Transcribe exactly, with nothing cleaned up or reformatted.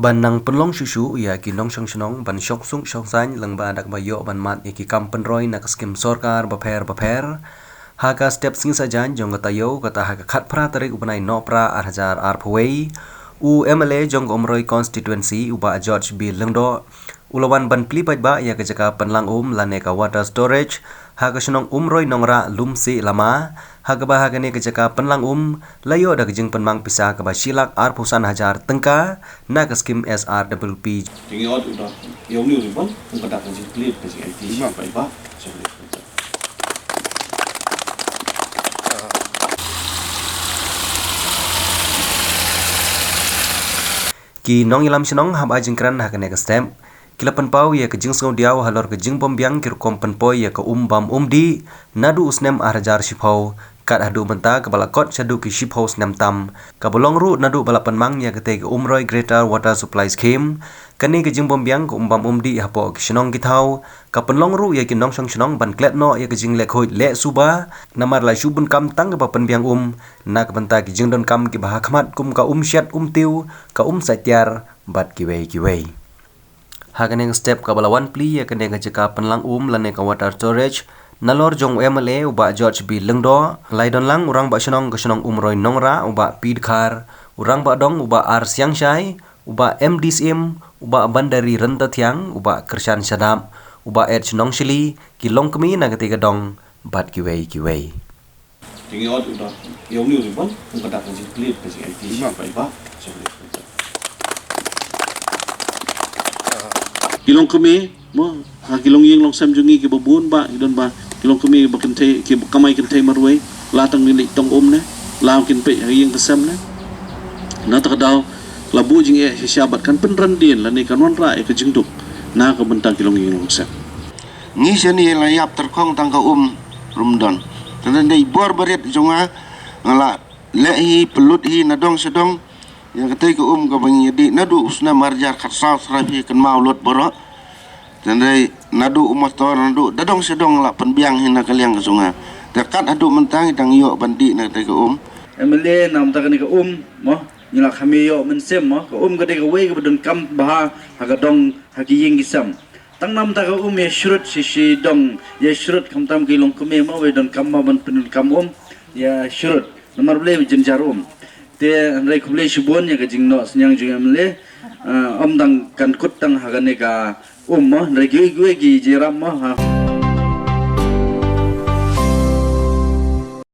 Ban nang pynlong shuh shuh ïa ki nongshong shnong ban shong suk shong saiñ lyngba dak ba ïoh ban mad ïa ki kam pynroi na ka skim sorkar bapher bapher. Ha ka step sngi sajan jong ka taïew kata ha ka khatphra tarik u bnai Nohprah ar hajar arphew wei, u M L A jong ka Umroi constituency u Bah George B Lyngdoh u la wan ban plie paidbah ïa ka jaka pynlang um lane ka water storage ha ka shnong Umroi Nongrah Lumsih Lama, ha kaba ha kane ka jaka pynlang um la ïoh da ka jingpynmang pisa kaba shi lak arphew san hajar tyngka na ka skim S R W P. Jingïoh u da ïoh ni u ribbon, u ka da ka jingplie ka jing I T shi paidbah. Ki nongïalam shnong haba jingkren ha kane ka step ki la pynpaw ïa ka jingsngewdiaw halor ka jingbym biang ki rukom pynpoi ïa ka um bam um dih naduh u snem ar hajar shiphew kat haduh mynta kaba la kot shaduh ki shiphew snem tam, kaba long ruh naduh ba la pynmang ïa katei ka Umroi Greater Water Supply Scheme. Kane ka jingbym biang ka um bam um dih hapoh ki shnong ki thaw ka pynlong ruh ïa ki nongshong shnong ban klet noh ïa ka jingleh khuid leh suba, namar la shu bun kam tang kaba pynbiang um na ka bynta ki jingdonkam kiba ha khmat kum ka um shet um tiew, ka um sait tiar bad kiwei kiwei. Ha kane ka step kaba la wan plie ïa kane ka jaka pynlang um lane ka water storage, nalor jong u M L A u Bah George B Lyngdoh la ïadon lang u Rangbah Shnong ka shnong Umroi Nongrah u Bah P Dkhar, u Rangbah Dong u Bah R Siangshai, u Bah M D Syiem, u Bah Bandari Ryntathiang, u Bah Kyrshan Shadap, u Bah H Nongshili, ki longkmie na katei ka dong bad kiwei kiwei. Jingïoh u da ïoh ni u ribbon, u ka da ka jingplie ka jing I T shi paidbah. Ki longkmie mo, ha ki longïing longsem jong ngi kiba bun bah ki don bah ki longkmie ba kynthei ki kamai kynthei marwei, la tang kin leit tong um ne, la kin peit ha ïing ka sem ne. Na ta ka daw la buh jingeh shisha bad kan pynran dien lane kan wanrah ïa ka jingduk na ka bynta ki longïing longsem. Ngi shane la ïap tyrkhong tang ka um ruh ym don. Tang dei bor barit jong nga, nga la leh hi pynlut hi na dong sha dong. Ïa katei ka um kaba ngi ïa dih naduh u snem ar hajar khatsaw sra phi kynmaw lut baroh. Tang dei naduh u mastor naduh da dong sha dong la pynbiang hi na ka liang ka jong nga. Te kat haduh mynta ngi dang ïoh ban dih na katei ka um. M L A, namar ta kane ka um mo, ngi la kham ïoh mynsiem mo, ka um ka dei kawei kaba donkam bha ha ka dong ha ki ïing ki sem. Tang namar ta ka um ïa shrut shi shi dong, ïa shrut khamtam ki longkmie mo, wei donkam mo ban pyndonkam um ïa shrut. Namar balei ba jynjar um. Te hynrei khublei shibun ïa ka jingnoh synñiang jong M L A, ah, ym dang kan kut tang ha kane ka um mo, hynrei kiwei kiwei ki jingïarap mo ha.